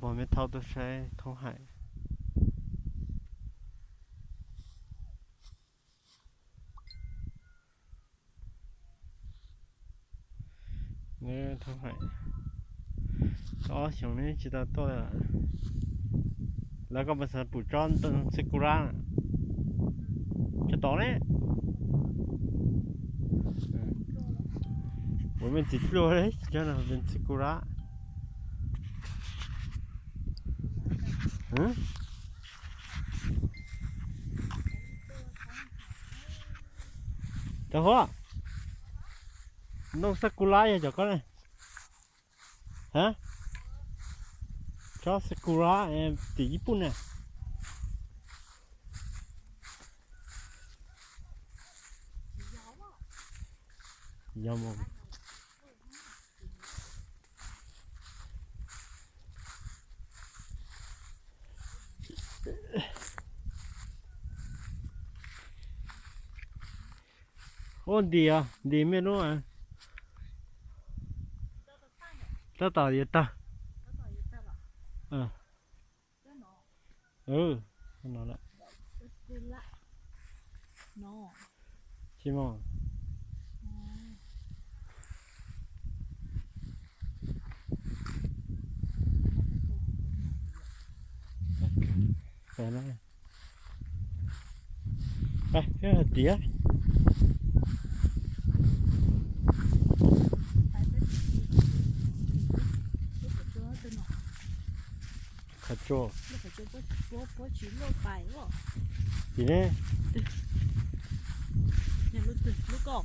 Muag me thauj tuaj saib thoob hais. Thoob hais, ob xyoos neb tsis tau tuaj. Lawv koj puas xav pum tsob sakura? Tsis tau ne. Ua me txiv pluaj li, tsob no sakura. Cov huab, ntoo sakura yog cov koj ne? Ha, tsob sakura tim Ib Puj na. Yog mus. Ua ntim, ntim me lub. Tab tom yuav tag. No lawm. Tsis mus. Peb hais tias qhov tsua. Tim ne? Lub ko.